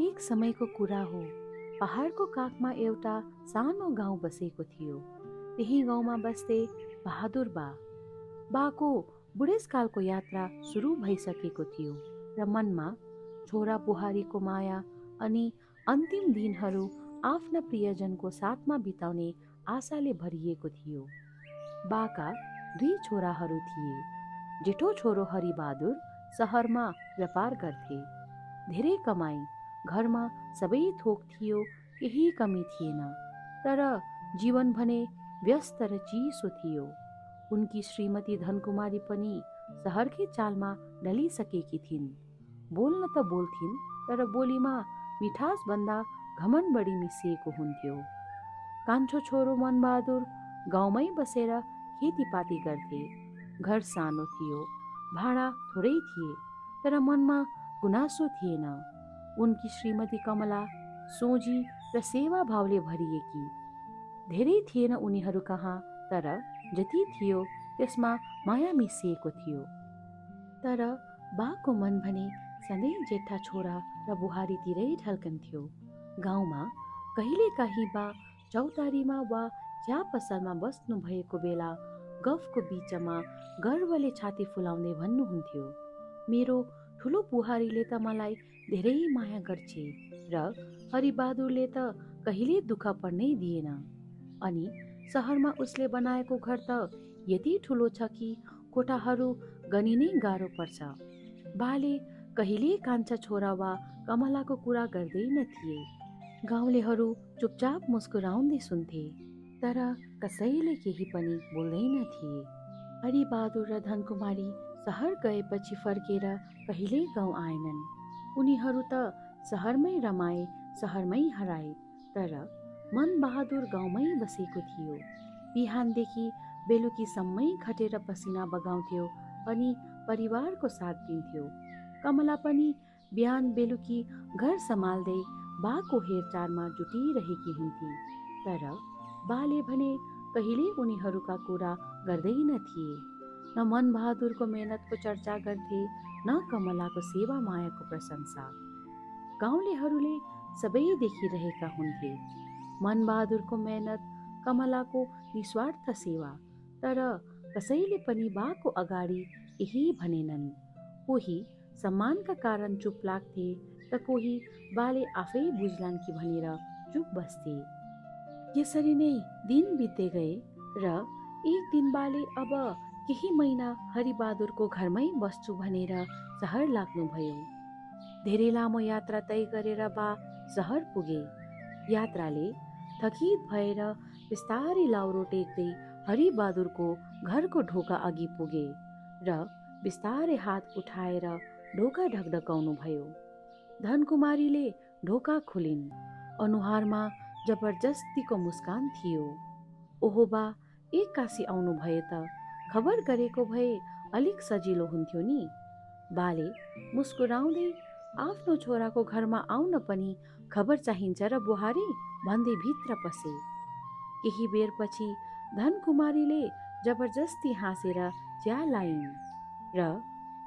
एक समयको कुरा हो, पहाडको काखमा एउटा सानो गाउँ बसेको थियो। त्यही गाउँमा बस्दै बहादुर बाको बुढेसकालको यात्रा सुरु भइसकेको थियो र मनमा छोरा बुहारीको माया अनि अन्तिम दिनहरू आफ्ना प्रियजनको साथमा बिताउने आशाले भरिएको थियो। बाका दुई छोराहरू थिए। जेठो छोरो हरिबहादुर सहरमा व्यापार गर्थे। धेरै कमाई, घरमा सबै थोक थियो, केही कमी थिएन। तर जीवन भने व्यस्त र चिसो थियो। उनकी श्रीमती धनकुमारी पनि सहरकै चालमा ढलिसकेकी थिइन्। बोल्न त बोल्थिन्, तर बोलीमा मिठास भन्दा घमण्ड बढी मिसिएको हुन्थ्यो। कान्छो छोरो मनबहादुर गाउँमै बसेर खेतीपाती गर्थे। घर सानो थियो, भाडा थोरै थिए, तर मनमा गुनासो थिएन। उनकी श्रीमती कमला सोझी र सेवा भावले भरिएकी। धेरै थिएन उनीहरू कहाँ, तर जति थियो त्यसमा माया मिसिएको थियो। तर बाको मन भने सधैँ जेठा छोरा र बुहारीतिरै ढल्कन्थ्यो। गाउँमा कहिलेकाहीँ बा चौतारीमा वा चिया पसलमा बस्नु भएको बेला गफको बीचमा गर्वले छाती फुलाउँदै भन्नुहुन्थ्यो, मेरो ठुलो बुहारीले त मलाई धेरै माया गर्छे र हरिबहादुरले त कहिले दुःख पर्नै दिएन। अनि सहरमा उसले बनाएको घर त यति ठुलो छ कि कोठाहरू गनिनै गाह्रो पर्छ। बाले कहिले कान्छा छोरा वा कमलाको कुरा गर्दैन थिए। गाउँलेहरू चुपचाप मुस्कुराउँदै सुन्थे, तर कसैले केही पनि बोल्दैन थिए। हरिबहादुर र धनकुमारी सहर गएपछि फर्केर कहिल्यै गाउँ आएनन्। उनीहरू त सहरमै रमाए, सहरमै हराए। तर मनबहादुर गाउँमै बसेको थियो। बिहानदेखि बेलुकीसम्मै खटेर पसिना बगाउँथ्यो अनि परिवारको साथ दिन्थ्यो। कमला पनि बिहान बेलुकी घर सम्हाल्दै बाको हेरचाहमा जुटिरहेकी हुन्थे। तर बाले भने कहिले उनीहरूका कुरा गर्दैन थिए। न मनबहादुरको मेहनतको चर्चा गर्थे, न कमलाको सेवा मायाको प्रशंसा। गाउँलेहरूले सबै देखिरहेका हुन्थे, मनबहादुरको मेहनत, कमलाको निस्वार्थ सेवा। तर कसैले पनि बाको अगाडि यही भनेनन्। कोही सम्मानका कारण चुप लाग्थे, त कोही बाले आफै बुझ्लान् कि भनेर चुप बस्थे। यसरी नै दिन बित्दै गए र एक दिन बाले अब केही महिना हरिबहादुरको घरमै बस्छु भनेर सहर लाग्नुभयो। धेरै लामो यात्रा तय गरेर बा सहर पुगे। यात्राले थकित भएर बिस्तारै लाउरो टेक्दै हरिबहादुरको घरको ढोका अघि पुगे र बिस्तारै हात उठाएर ढोका ढकढकाउनु भयो। धनकुमारीले ढोका खोलिन्। अनुहारमा जबरजस्तीको मुस्कान थियो। ओहो बा, एक्कासी आउनु भए त, खबर गरेको भए अलिक सजिलो हुन्थ्यो नि। बाले मुस्कुराउँदै आफ्नो छोराको घरमा आउन पनि खबर चाहिन्छ र बुहारी भन्दै भित्र पसे। केही बेरपछि धनकुमारीले जबरजस्ती हाँसेर चिया ल्याइन् र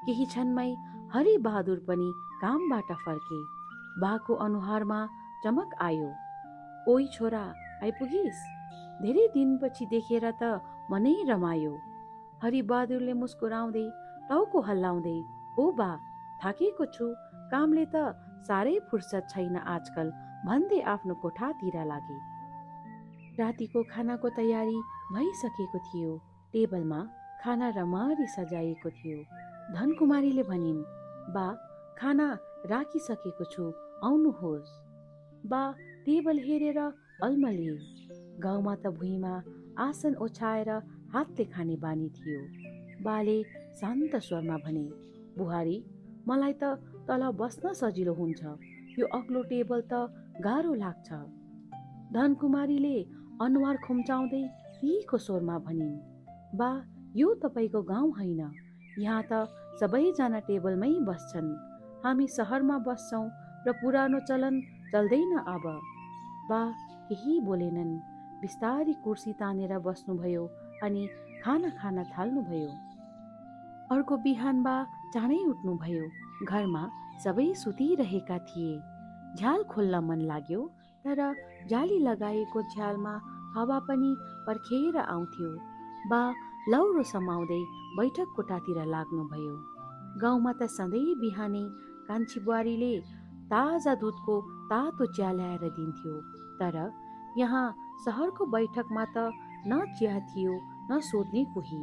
केही क्षणमै हरिबहादुर पनि कामबाट फर्के। बाको अनुहारमा चमक आयो। ओइ छोरा, आइपुगिस्? धेरै दिनपछि देखेर त मनै रमायो। हरिबहादुरले मुस्कुराउँदै टाउको हल्लाउँदै, हो बा, थाकेको छु, कामले त साह्रै फुर्सद छैन आजकल भन्दै आफ्नो कोठातिर लागे। रातिको खानाको तयारी भइसकेको थियो। टेबलमा खाना राम्ररी सजाइएको थियो। धनकुमारीले भनिन्, बा, खाना राखिसकेको छु, आउनुहोस्। बा टेबल हेरेर अल्मलिए। गाउँमा त भुइँमा आसन ओछ्याएर हातले खाने बानी थियो। बाले शान्त स्वरमा भने, बुहारी, मलाई त तल बस्न सजिलो हुन्छ, यो अग्लो टेबल त गाह्रो लाग्छ। धनकुमारीले अनुहार खुम्चाउँदै तीखो स्वरमा भनिन्, बा, यो तपाईँको गाउँ होइन, यहाँ त सबैजना टेबलमै बस्छन्। हामी सहरमा बस्छौँ र पुरानो चलन चल्दैन अब। बा केही बोलेनन्। बिस्तारी कुर्सी तानेर बस्नुभयो अनि खाना खान थाल्नुभयो। अर्को बिहान बा चाँडै उठ्नुभयो। घरमा सबै सुतिरहेका थिए। झ्याल खोल्न मन लाग्यो, तर जाली लगाएको झ्यालमा हावा पनि पर्खेर आउँथ्यो। बा लौरो समाउँदै बैठक कोठातिर लाग्नुभयो। गाउँमा त सधैँ बिहानै कान्छी बुहारीले ताजा दुधको तातो चिया ल्याएर दिन्थ्यो, तर यहाँ सहरको बैठकमा त न चिया थियो न सोध्ने कोही।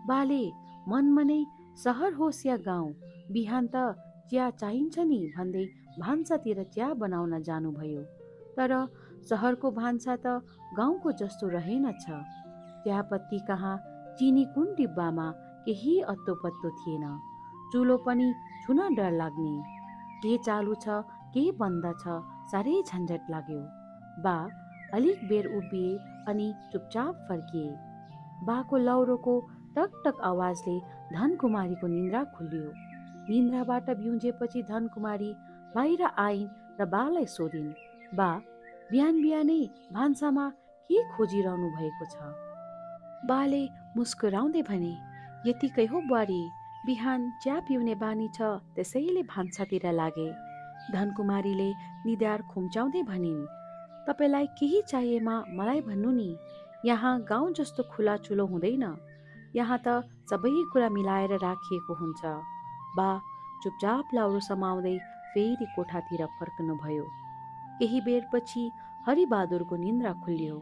बाले मनमा नै सहर होस् या गाउँ, बिहान त चिया चाहिन्छ नि भन्दै भान्सातिर चिया बनाउन जानुभयो। तर सहरको भान्सा त गाउँको जस्तो रहेनछ। चियापत्ती कहाँ, चिनी कुन डिब्बामा, केही अत्तो पत्तो थिएन। चुलो पनि छुन डर लाग्ने, के चालु छ के बन्द छ, साह्रै झन्झट लाग्यो। बा अलिक बेर उभिए अनि चुपचाप फर्किए। बाको लौरोको टक टक आवाजले धनकुमारीको निन्द्रा खुल्यो। निन्द्राबाट बिउजेपछि धनकुमारी बाहिर आइन् र बालाई सोधिन्, बा बिहान बिहानै भान्सामा के खोजिरहनु भएको छ? बाले मुस्कुराउँदै भने, यतिकै हो बुहारी, बिहान चिया पिउने बानी छ, त्यसैले भान्सातिर लागे। धनकुमारीले निधार खुम्चाउँदै भनिन्, तपाईलाई केही चाहिएमा मलाई भन्नु नि, यहाँ गाउँ जस्तो खुला चुलो हुँदैन, यहाँ त सबै कुरा मिलाएर राखिएको हुन्छ। बा चुपचाप लाउरो समाउँदै फेरि कोठातिर फर्कनुभयो। केही बेरपछि हरिबहादुरको निन्द्रा खुल्यो।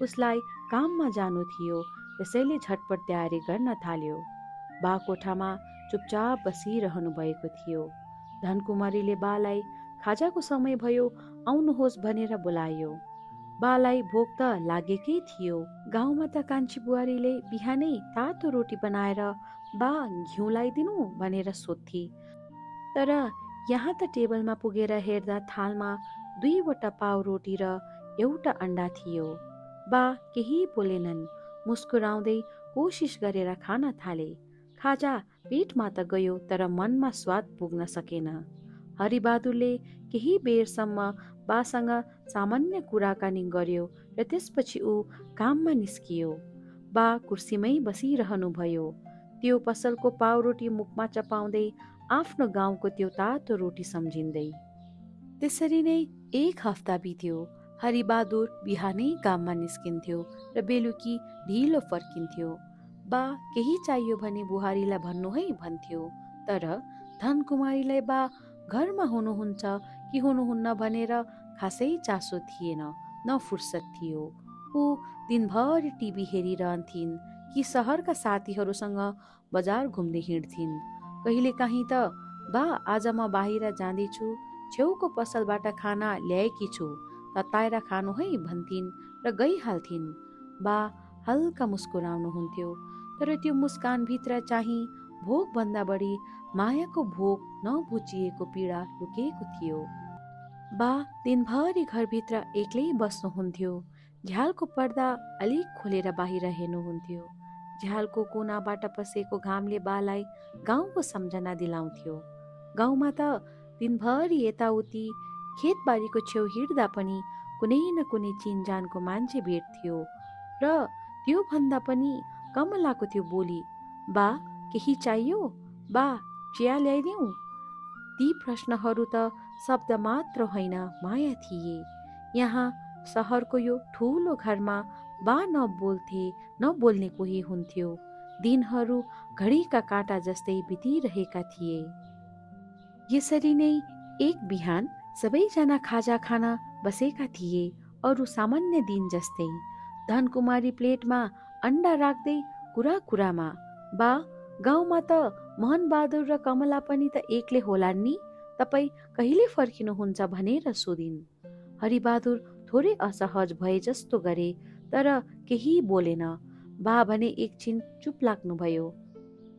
उसलाई काममा जानु थियो, त्यसैले झटपट तयारी गर्न थाल्यो। बा कोठामा चुपचाप बसिरहनु भएको थियो। धनकुमारीले बालाई खाजाको समय भयो, आउनुहोस् भनेर बोलायो। बालाई भोक त लागेकै थियो। गाउँमा त कान्छी बुहारीले बिहानै तातो रोटी बनाएर बा घिउ ल्याइदिनु भनेर सोध्थे, तर यहाँ त टेबलमा पुगेर हेर्दा थालमा 2वटा पाउ रोटी र एउटा अन्डा थियो। बा केही बोलेनन्, मुस्कुराउँदै कोसिस गरेर खान थाले। खाजा पेटमा त गयो, तर मनमा स्वाद पुग्न सकेन। हरिबहादुरले केही बेरसम्म बासँग सामान्य कुराकानी गर्यो र त्यसपछि ऊ काममा निस्कियो। बा कुर्सीमै बसिरहनु भयो, त्यो पसलको पाउरोटी मुखमा चपाउँदै आफ्नो गाउँको त्यो तातो रोटी सम्झिँदै। त्यसरी नै 1 हप्ता बित्यो। हरिबहादुर बिहानै काममा निस्किन्थ्यो र बेलुकी ढिलो फर्किन्थ्यो। बा केही चाहियो भने बुहारीलाई भन्नु है भन्थ्यो, तर धनकुमारीलाई बा घरमा हुनुहुन्छ कि हुनुहुन्न भनेर खासै चासो थिएन, न फुर्सद थियो। ऊ दिनभरि टिभी हेरिरहन्थिन् कि सहरका साथीहरूसँग बजार घुम्दै हिँड्थिन्। कहिलेकाहीँ त बा आज म बाहिर जाँदैछु, छेउको पसलबाट खाना ल्याएकी छु, तताएर खानु है भन्थिन् र गइहाल्थिन्। बा हल्का मुस्कुराउनुहुन्थ्यो, तर त्यो मुस्कानभित्र चाहिँ भोकभन्दा बढी मायाको भोक नबुझिएको पीडा लुकेको थियो। बा दिनभरि घरभित्र एक्लै बस्नुहुन्थ्यो। झ्यालको पर्दा अलिक खोलेर बाहिर हेर्नुहुन्थ्यो। झ्यालको कुनाबाट पसेको घामले बालाई गाउँको सम्झना दिलाउँथ्यो। गाउँमा त दिनभरि यताउति खेतबारीको छेउ हिँड्दा पनि कुनै न कुनै चिनजानको मान्छे भेट्थ्यो र त्यो भन्दा पनि कमलाको त्यो बोली, बा केही चाहियो, बा चिया ल्याइदेऊ। ती प्रश्नहरू त शब्द मात्र होइन, माया थिए। यहाँ सहरको यो ठुलो घरमा बा नबोल्थे, नबोल्ने कोही हुन्थ्यो। दिनहरू घडीका काँटा जस्तै बितिरहेका थिए। यसरी नै एक बिहान सबैजना खाजा खान बसेका थिए, अरू सामान्य दिन जस्तै। धनकुमारी प्लेटमा अन्डा राख्दै कुरा कुरामा, बा गाउँमा त मोहनबहादुर र कमला पनि त एक्लै होलान् नि, तपाईँ कहिले फर्किनुहुन्छ भनेर सोधिन्। हरिबहादुर थोरै असहज भए जस्तो गरे, तर केही बोलेन। बा भने एकछिन चुप लाग्नुभयो।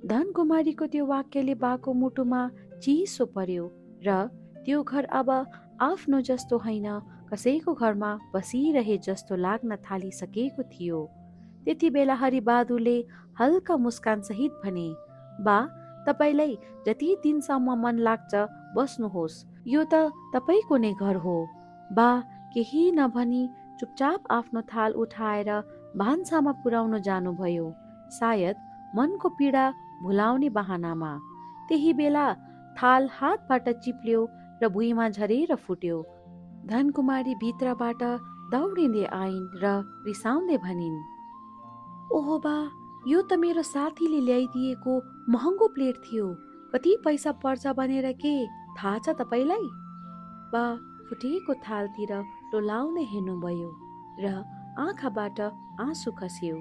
धनकुमारीको त्यो वाक्यले बाको मुटुमा चिसो पर्यो र त्यो घर अब आफ्नो जस्तो होइन, कसैको घरमा बसिरहे जस्तो लाग्न थालिसकेको थियो। त्यति बेला हरिबहादुरले हल्का मुस्कान सहित भने, बा तपाईलाई जति दिनसम्म मन लाग्छ बस्नुहोस्, यो त तपाईको नै घर हो। बा केही नभनी चुपचाप आफ्नो थाल उठाएर भान्सामा पुर्याउन जानुभयो, सायद मनको पीडा भुलाउने बहानामा। त्यही बेला थाल हातबाट चिप्ल्यो र भुइँमा झरेर फुट्यो। धनकुमारी भित्रबाट दौडिँदै आइन् र रिसाउँदै भनिन्, ओहो बा, यो त मेरो साथीले ल्याइदिएको महँगो प्लेट थियो। कति पैसा पर्छ भनेर के थाहा छ तपाईँलाई? बा फुटेको थालतिर टोलाउँदै हेर्नुभयो र आँखाबाट आँसु खस्यो।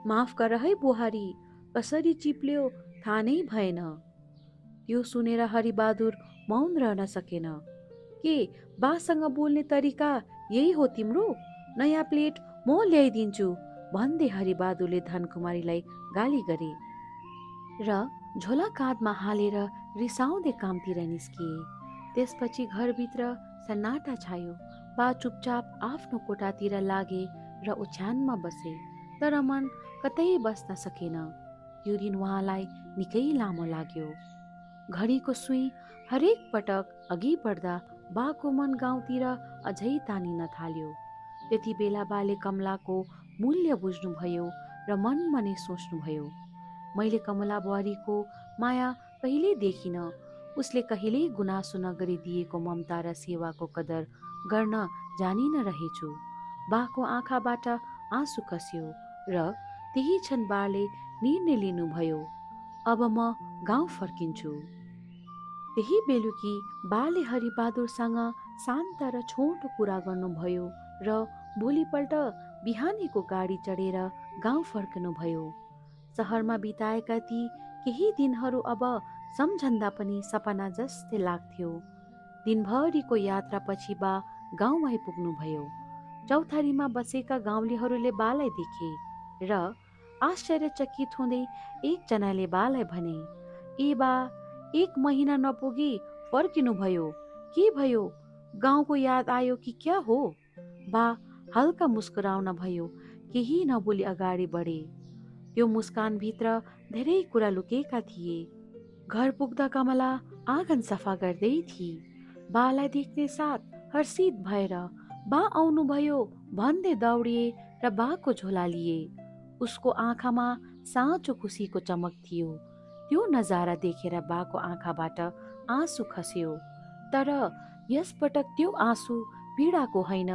माफ गर है बुहारी, कसरी चिप्ल्यो थाहा नै भएन। त्यो सुनेर हरिबहादुर मौन रहन सकेन। के बासँग बोल्ने तरिका यही हो तिम्रो? नयाँ प्लेट म ल्याइदिन्छु भन्दै हरिबहादुरले धनकुमारीलाई गाली गरे र झोला काँधमा हालेर रिसाउँदै कामतिर निस्किए। त्यसपछि घरभित्र सन्नाटा छायो। बा चुपचाप आफ्नो कोठातिर लागे र ओछ्यानमा बसे, तर मन कतै बस्न सकेन। त्यो दिन उहाँलाई निकै लामो लाग्यो। घडीको सुई हरेक पटक अघि बढ्दा बाको मन गाउँतिर अझै तानिन थाल्यो। त्यति बेला बाले कमलाको मूल्य बुझ्नुभयो र मनमा नै सोच्नुभयो, मैले कमला बुहारीको माया कहिल्यै देखिन। उसले कहिल्यै गुनासो नगरी दिएको ममता र सेवाको कदर गर्न जानिन रहेछु। बाको आँखाबाट आँसु खस्यो र त्यही क्षण बाले निर्णय लिनुभयो, अब म गाउँ फर्किन्छु। त्यही बेलुकी बाले हरिबहादुरसँग शान्त र छोटो कुरा गर्नुभयो र भोलिपल्ट बिहानीको गाडी चढेर गाउँ फर्कनुभयो। सहरमा बिताएका ती केही दिनहरू अब सम्झन्दा पनि सपना जस्तै लाग्थ्यो। दिनभरिको यात्रापछि बा गाउँ आइपुग्नुभयो। चौथरीमा बसेका गाउँलेहरूले बालाई देखे र आश्चर्यचकित हुँदै एकजनाले बालाई भने, ए बा, 1 महिना नपुगी फर्किनुभयो, के भयो? गाउँको याद आयो कि क्या हो? बा हल्का मुस्कुराउन भयो, केही नबोली अगाडि बढे। त्यो मुस्कानभित्र धेरै कुरा लुकेका थिए। घर पुग्दा कमला आँगन सफा गर्दै थिए। बालाई देख्ने साथ हर्षित भएर बा आउनुभयो भन्दै दौडिए र बाको झोला लिए। उसको आँखामा साँचो खुसीको चमक थियो। त्यो नजारा देखेर बाको आँखाबाट आँसु खस्यो, तर यसपटक त्यो आँसु पीडाको होइन,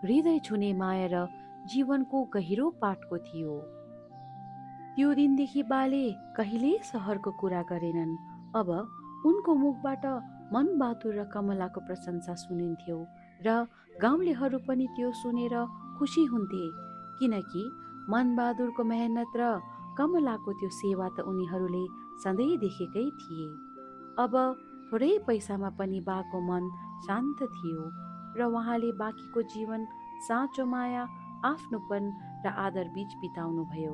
हृदय छुने माया र जीवनको गहिरो पाठको थियो। त्यो दिनदेखि बाले कहिले सहरको कुरा गरेनन्। अब उनको मुखबाट मनबहादुर र कमलाको प्रशंसा सुनिन्थ्यो र गाउँलेहरू पनि त्यो सुनेर खुसी हुन्थे, किनकि मनबहादुरको मेहनत र कमलाको त्यो सेवा त उनीहरूले सधैँ देखेकै थिए। अब थोरै पैसामा पनि बाको मन शान्त थियो र उहाँले बाँकीको जीवन साँचो माया, आफ्नोपन र आदर बीच बिताउनु भयो।